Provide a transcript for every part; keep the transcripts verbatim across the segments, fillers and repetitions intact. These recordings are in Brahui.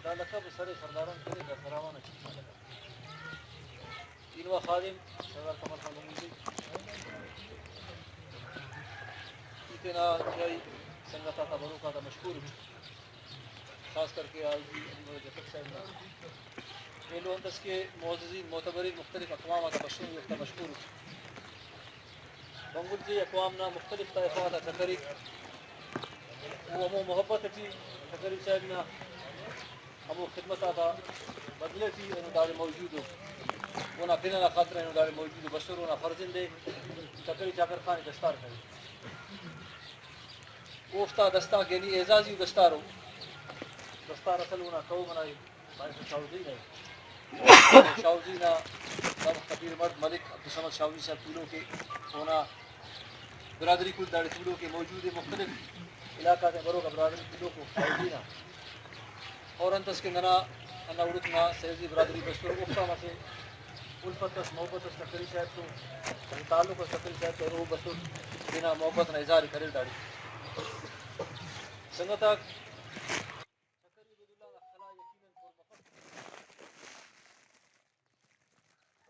دا لقب سر سرداران کرے، دا سراوان ٹیم آ لقب۔ تینوا خادم سردار کمال خان گنگوزی، ای تینا انتہائی سنگت آتا، بروک آتا مشکور اٹ، خاص کر کے آئی جی علی مدد جتک صاحب نا۔ ایلو انت اس کہ معززین، معتبرین، مختلف اقوام آتا بسنے، اوفتا مشکور اٹ۔ بنگلدیہ اقوام نا مختلف طائفہ غاتا ٹکریک، او ہمو محبت اٹی ٹکری صاحب نا ہمو خدمت آتا بدلہ ٹی اینو داڑے موجود ءُ، اونا پن ئنا خاطر اینو داڑے موجود ءُ، بسر اونا فرزند ءِ ٹکری چاکر خان ءِ دستار کرے۔ اوفتا دستاک یعنی اعزازی ءُ دستار ءُ، دستار اصل اونا قوم ئنا ءِ۔ باعث شاہوزی نا، شاہوزی نا دا وخت آ پیرمرد ملک عبدالصمد شاہوزی صاحب تولوک ءِ، اونا برادری کل داڑے تولوک ءِ، موجود ءِ، مختلف علاقہ تے بروک آ برادری تولوک ءِ شاہوزی نا۔ اور انت اس کہ ننا ہندا اڑتنا سیزی برادری بسر، اوفتا اسہ الفت اس، محبت اس ٹکری صاحب تو، اسہ تعلق اس ٹکری صاحب تو، او بسر تینا محبت نا اظہار کریر داڑے۔ سنگت آک، ٹکری عبیداللہ نا خلا یقیناً پر مفک۔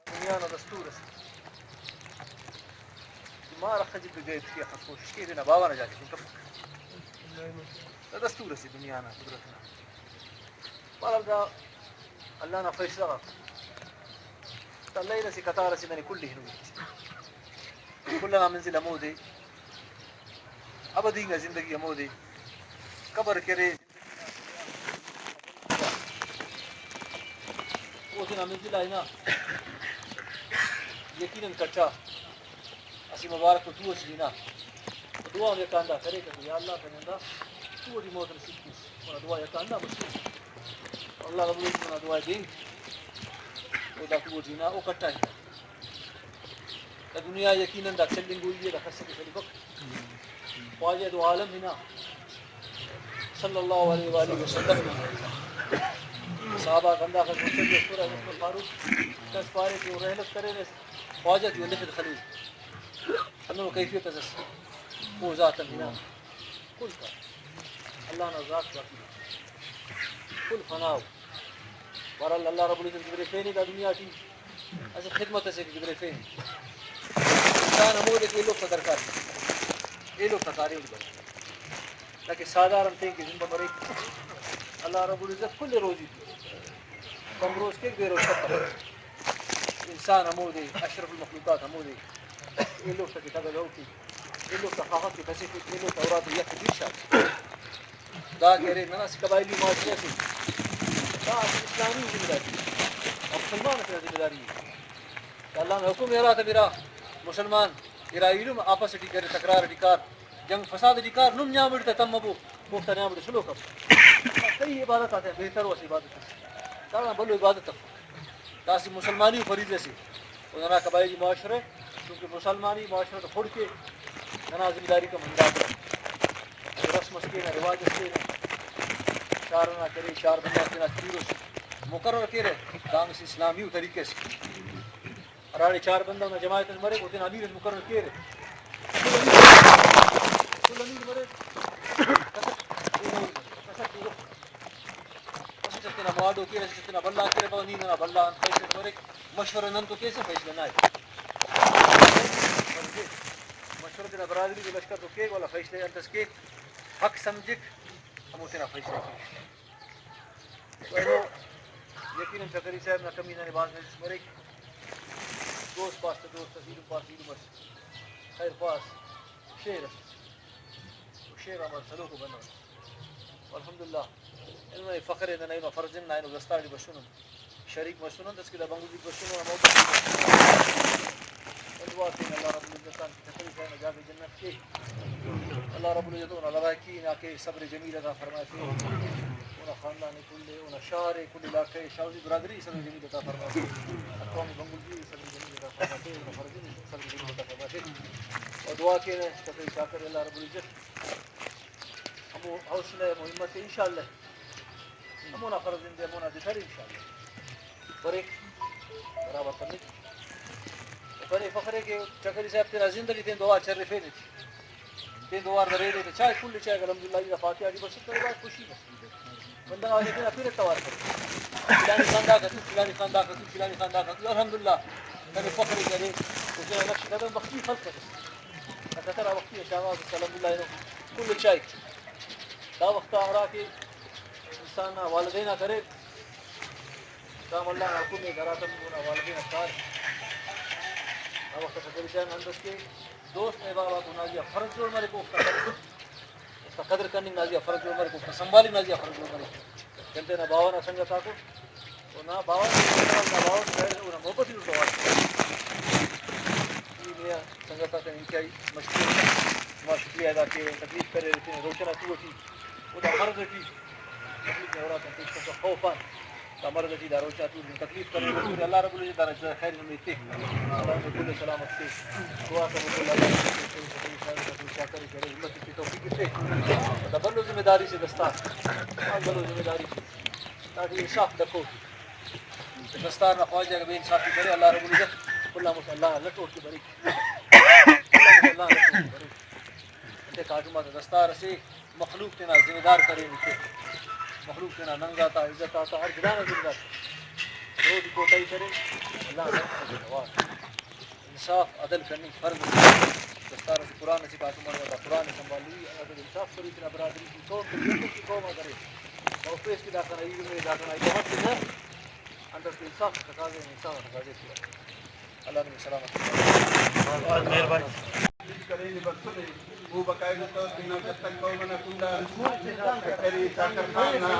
دنیا نا دستور اسے کہ مار اخہ جی بگئے تخے، اخہ کوشش کے تینا باوہ نا جاگہ کن کپک۔ دا دستور اسے دنیا نا قدرت نا۔ بہرحال دا اللہ نا فیصلہ غاک۔ دا اللہ نا اسہ قطار اسے ننے کل ہنوئی۔ کل ئنا منزل ہمودے، ابدی انگا زندگی ہمودے، قبر کہ ارے، او تینا منزل آ ہنا یقیناً کٹا۔ اسہ مبارک ءُ تو ئسے ہنا۔ دعا ہم یکا ہندا کریکہ کہ یا اللہ کنے ہندا تو ٹی موت نصیب کیس۔ اونا دعا یکا ہندا مسنے۔ اللہ رب العزت اونا دعا ءِ دینک۔ او دا تو ٹی ہنا، او کٹا ہنا۔ دا دنیا یقیناً دا چلینگوئی ءِ، دا کس کہ چلیفک۔ خواجہ دو عالم ہنا صلی اللہ علیہ وآلہ وسلم نا۔ صحابہ آک ہنداخس مقتدی ئسرہ، عمر فاروق کس پارے کہ او رحلت کرینے، خواجہ ٹی ولفینے خلیل۔ ہندنو کیفیت اس ئس۔ او ذات ہم ہنا۔ کل کا۔ اللہ نا ذات باقی۔ کل فنا ءُ۔ بہرحال اللہ رب العزت گدریفینے دا دنیا ٹی اسہ خدمت اسے کہ گدریفینے۔ انسان ہمودے کہ ایلوفتا درکار، ایلوفتا کاریم بریک۔ نہ کہ ساہدار ہم تین کہ زندہ مریک۔ اللہ رب العزت کل روزی کم روز کیک، بے روز کپک۔ انسان ہمودے، اشرف المخلوقات ہمودے۔ ایلوفتا کہ تگہ گہو کیک، ایلوفتا خاخہ کہ بسفک، ایلوفتا اُرا تے یک دیر شاغک۔ دا کہ ارے ننا اسہ قبائلی معاشرہ سے، دا اسہ اسلامی ذمہ داری ءِ، دا مسلمان ئسے نا ذمہ داری ءِ۔ دا اللہ نا حکم ءِ، ہراتم ارا مسلمان ارا ایلم آپس ٹی کرے، تکرار ٹی کار، جنگ فساد ٹی کار، نم نیام اٹی تہ تمبو، اوفتا نیام اٹی سلوک اف۔ صحیح عبادت آتے بہتر و اسہ عبادت اس۔ داڑان بھلو عبادت اف۔ دا اسہ مسلمانی فریضہ سے۔ و ننا قبائلی معاشرہ، چونکہ مسلمانی معاشرہ تو خڑک ءِ، ننا ذمہ داری کم ہنداخہ۔ رسم اس کینہ، رواج اس کینہ، چار ئنا کرے، چار بندغ تینا پیرو مقرر کیرہ، دا ہم اسہ اسلامی ءُ طریقہ سے۔ ہراڑے چار بندغ نا جماعت اس مریک، او تینا امیر اس مقرر کیرہ۔ کل امیر مریک، کسک، کسک، اسٹ تینا ماڈو کیرہ، اسٹ تینا بھلا کیرہ، پاوہ نی ننا بھلا انت فیصلہ مریک، مشورہ نن تو کیسہ فیصلہ نائے۔ مشورہ تینا برادری تے لشکر تو کیک، والا فیصلہ انت اس کیک، حق سمجھک، ہمو تینا فیصلہ کیک۔ تو اینو یقیناً ٹکری صاحب نا کمی ننے بھاز محسوس مریک۔ دوست پاس تہ دوست اس، ایلم پاس ایلم اس، خیر خواہ اس، شعر اس۔ شعر آن بھاز سلوکو بندغ۔ الحمدللہ، اینو ننے فخر ءِ، ننا اینو فرض ءِ، ننا اینو دستار ٹی بسنن، شریک مسنن، داسکہ دا بنگلدیک بسنن، ہمو دعا کین اللہ رب العزت آن کہ ٹکری صاحب نا جاگہ جنت کے، اللہ رب العزت اونا لواحقین آ کے صبر جمیل عطا فرمائفے، اونا خاندان کل ءِ، اونا شار ءِ، کل علاقہ ءِ، شاہوزی برادری صبر جمیل عطا فرمائفے، اقوام بنگلدیہ صبر جمیل عطا فرمائفے، اونا فرزند صبر جمیل عطا فرمائفے۔ اور دعا کینہ ٹکری چاکر اللہ رب العزت ہمو حوصلہ، ہمو ہمت ءِ انشاءاللہ۔ ہمونا فرض اندے، ہمونا دتر انشاءاللہ۔ بریک، برابر کننگ۔ و کنے فخر ءِ کہ ٹکری صاحب تینا زند ٹی تین دو وار چرفینے ٹی۔ تین دو وار دا ریڑے تے چائے کل چائے الحمدللہ، ای دا فاتحہ ٹی بس، تو بھاز خوشی بس۔ بندغ آتے تینا پھر توار کرے۔ فلانی خان داکا تو، فلانی خان داکا تو، فلانی خان داکا تو، الحمدللہ، کنے فخر کرے، او تینا نقش قدم وختی خلق کرے۔ کترہ وختی شہباز سلام اللہ اینو کل چائک۔ دا وخت آ ہرا کہ انسان نا والدین آ کرے، دا ملا نا حکم ءِ، ہراتم اونا والدین آ کار۔ دا وخت آ ٹکری چائک ہندس کہ دوست احباب آتون نا زیہا فرض جوڑ مریک، اوفتا قدر، اوفتا قدر کننگ نا زیہا فرض جوڑ مریک، اوفتا سنبھالنگ نا زیہا فرض جوڑ مریک۔ کن تینا باوہ نا سنگت آکو، او نا باوہ نا سنگت آکو، نا باوہ نا سنگت آکو، نا محبت ہی اوڑتون وار۔ ای نیا سنگت آتے انتہائی مشکور آ، ما شکریہ ادا کیرہ، تکلیف کرے، تینا روشن آ تو ٹی، او دا مرض ٹی، تکلیف نا اوراتم پیش کسہ خوف آن۔ دا مرض ٹی دا روچہ آ تولن تکلیف کریرہ، اللہ رب العزت دانا جزائے خیر نمے ایتے۔ اللہ نمے کل سلامت کے۔ دعا کرو کہ اللہ تعالیٰ نمے کل سلامت کے، شاکر کرے، ہمت کے، توفیق کے۔ دا بھلو ذمہ داری سے دستار۔ بھاز بھلو ذمہ داری سے۔ داٹی انصاف تکو۔ دستار نا خواجہ اگہ بے انصافی کرے، اللہ رب العزت کل آن مست اللہ لٹ اوڑ کے بریک۔ اللہ لٹ اوڑ کے بریک۔ انتئے کاٹم آتا دستار اسے، مخلوق تینا ذمہ دار کرینو تے، مخلوق تینا ننگ آتا، عزت آتا، ہر گڑا نا ذمہ دار۔ روڈ کوٹائی کرے، اللہ نا ذمہ وار۔ انصاف عدل کننگ فرض اسے۔ دستار اسے قرآن اسے کاٹم آن دا قرآن سنبھالوی، عدل انصاف کروی تینا برادری ٹی، قوم تے، قوم آ کرے۔ او پیش کہ داکان ای داکان ای مت انصاف تقاضے، انصاف تقاضے۔ اللہ نمے سلامت۔ مہربانی۔ کرینے بسنے، او باقاعدہ طور تینا جتک قوم ئنا کنڈآن ٹکری چاکر خان نا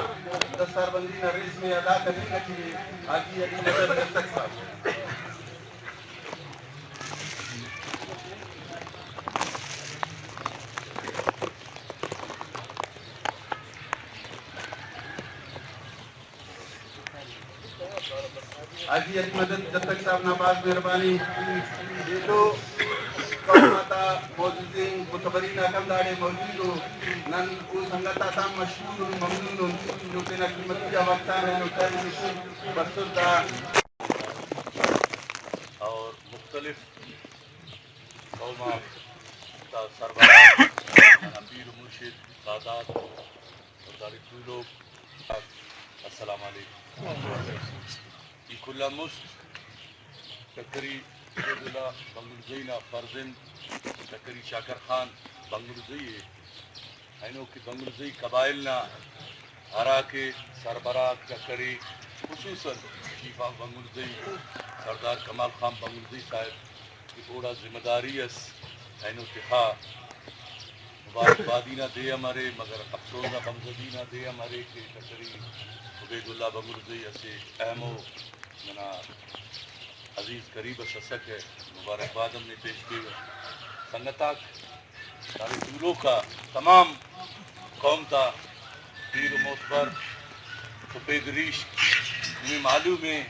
دستار بندی نا رسم ءِ ادا کننگ اٹی ءِ۔ حاجی علی مدد جتک صاحب۔ حاجی علی مدد جتک صاحب نا بھاز مہربانی۔ ایلو قوم آتا معززین متبرین آک ہم داڑے موجود ءُ۔ نن او سنگت آتا ہم مشکور ان، ممنون ان جو تینا قیمتی آ وخت آن اینو ٹائم ایتن بسر دا۔ اور مختلف قوم آک تا سربراہ، ننا پیر و مرشد، سادات، سرداری تولوک، السلام علیکم۔ ای کل آن مست ٹکری عبیداللہ بنگلزئی نا فرزند ٹکری چاکر خان بنگلزئی ءِ۔ اینو کہ بنگلزئی قبائل نا ہرا کہ سربراہ ٹکری، خصوصاً چیف آف بنگلزئی سردار کمال خان بنگلزئی صاحب کہ اوڑا ذمہ داری اس، اینو تخا مبارکبادی نا دے ہم ارے، مگر افسوز نا غمزدگی نا دے ہم ارے کہ ٹکری عبید اللہ بنگلزئی اسہ اہم ءُ ننا عزیز قریب اس اسکہ، مبارکباد ہم نے پیش کیوہ۔ سنگت آک، داڑے تولوک آ تمام قوم تا پیر و معتبر، سفید ریش، نمے معلوم ءِ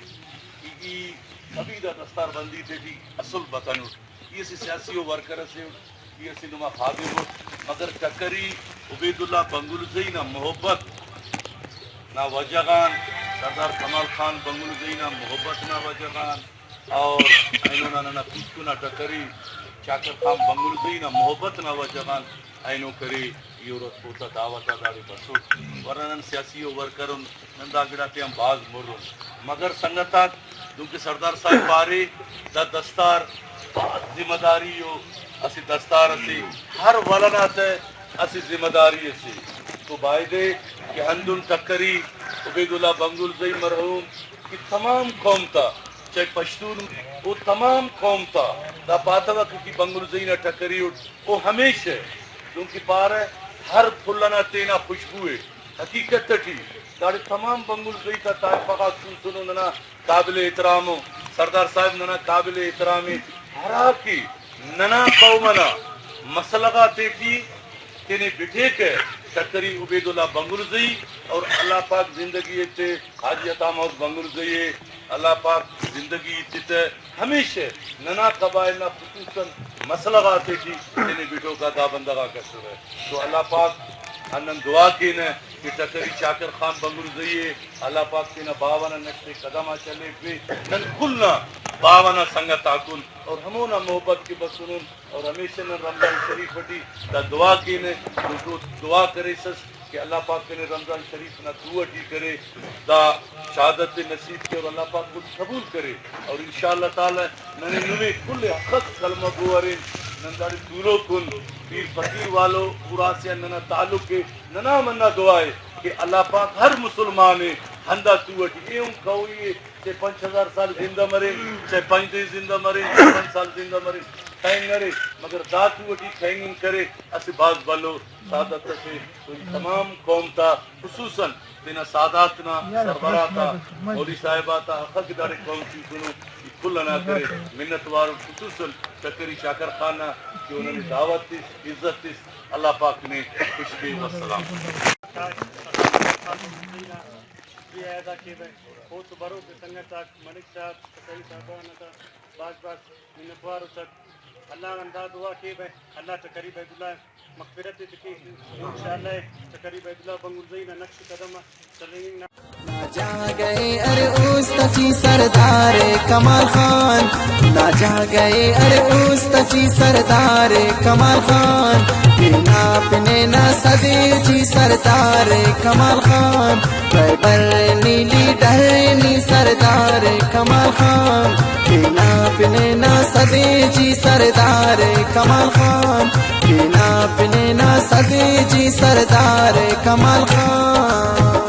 کہ ای کبھی دا دستار بندی تیٹی اسل بتنٹ۔ ای اسہ سیاسی و ورکر اسے اٹ، ای اسہ نما خادم اٹ، مگر ٹکری عبید اللہ بنگلزئی نا محبت نا وجہ غان، سردار کمال خان بنگلزئی نا محبت نا وجہ غان، اور اینو نا ننا پوسکن آ ٹکری چاکر خان بنگلزئی نا محبت نا وجہ غان اینو کرے، ای ہر اوتا دعوت آ داڑے بسٹ، ورنہ نن سیاسی و ورکر ان، نن دا گڑاتے آن بھاز مر ان۔ مگر سنگت آک، دنکہ سردار صاحب پارے، دا دستار بھاز ذمہ داری و اسہ دستار اسے، ہر ولدا تہ اسہ ذمہ داری اسے۔ تو بایدے کہ ہندن ٹکری عبید اللہ بنگلزئی مرحوم کہ تمام قوم تا، چاہے پشتون او تمام قوم تا دا پاتوکہ کہ بنگلزئی نا ٹکری اٹ او ہمیشہ، دنکہ پارہ ہر پھل ئنا تینا خوشبو ءِ۔ حقیقت ٹی داڑے تمام بنگلزئی تا طائفہ غاک تونسنو، ننا قابل احترام ءُ، سردار صاحب ننا قابل احترام ءِ، ہرا کہ ننا قوم ئنا مسئلہ غاتے ٹی تینے بٹیکہ، ٹکری عبید اللہ بنگلزئی، اور اللہ پاک زندگی ایتے حاجی عطا محمد بنگلزئی ءِ، اللہ پاک زندگی ایتتہ۔ ہمیشہ ننا قبائل نا خصوصاً مسئلہ غاتے ٹی تینے بٹوکا دا بندغ آک اسرہ۔ تو اللہ پاک آن نن دعا کینہ کہ ٹکری چاکر خان بنگلزئی ءِ اللہ پاک تینا باوہ نا نقش قدم آ چلیفے، نن کل نا باوہ نا سنگت آکن اور ہمونا محبت کہ بسنن، اور ہمیشہ نن رمضان شریف ٹی دا دعا کینہ، تو دعا کریسس کہ اللہ پاک کنے رمضان شریف نا تو اٹی کرے، دا شہادت نصیب کے اور اللہ پاک خود قبول کرے۔ اور انشاءاللہ تعالی ننے نمے کل حق کلمہ گو ارین، نن داڑے تولوک ان، پیر فقیر والو پورا سے ننا تعلق ہے، ننا منا دعا ہے کہ اللہ پاک ہر مسلمان ہے ہندا تو اٹی اے ہم کہوئی ہے، چاہے پنچ ہزار سال زندہ مرے، چاہے پنچ دے زندہ مرے، چاہے پنچ سال زندہ مرے، خین ارے، مگر دا تو اٹی خین کرے، اسہ بھاز بھلو سعادت اسے، تو ای تمام قوم تا، خصوصاً تینا سادات نا سربراہ تا، مولوی صاحب آتا حق کہ داڑے قوم چنکنو، ای کل انا کرے منت وار، خصوصاً چکری چاکر خان نا کہ او ننے دعوت تس، عزت تس، اللہ پاک نے خوش کے۔ والسلام۔ شکریہ ادا کیوہ، او تو بروک سنگت آک، ملک صاحب، کسائی صاحبان آتا بھاز بھاز منتوار اسک۔ اللہ غان دا دعا کیوہ، اللہ چکری عبیداللہ مغفرت تے کے۔ انشاءاللہ چکری عبیداللہ بنگلزئی نا نقش قدم آ چلینگ نا۔ نا جاگہ ارے اوست ٹی سردار کمال خان، نا جاگہ ارے اوست ٹی سردار کمال خان، تینا پن نا سدے ٹی سردار کمال خان، رہبر نی لیڈر نی سردار کمال خان، تینا پن نا سدے ٹی سردار کمال خان، تینا پن نا سدے ٹی سردار کمال خان۔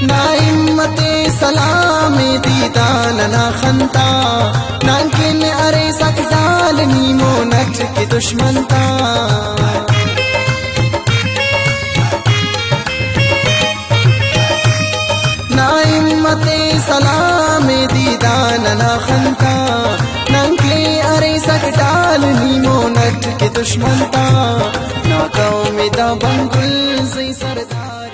نا ہمت سلام دیدان نا خنتا، ننکن ارے سک ڈال نی مونٹ کے دشمن تا۔ نا ہمت سلام دیدان نا خنتا، ننکے ارے سک ڈال نی مونٹ کے دشمن تا۔ نا قوم دا بنگلزئی سردار۔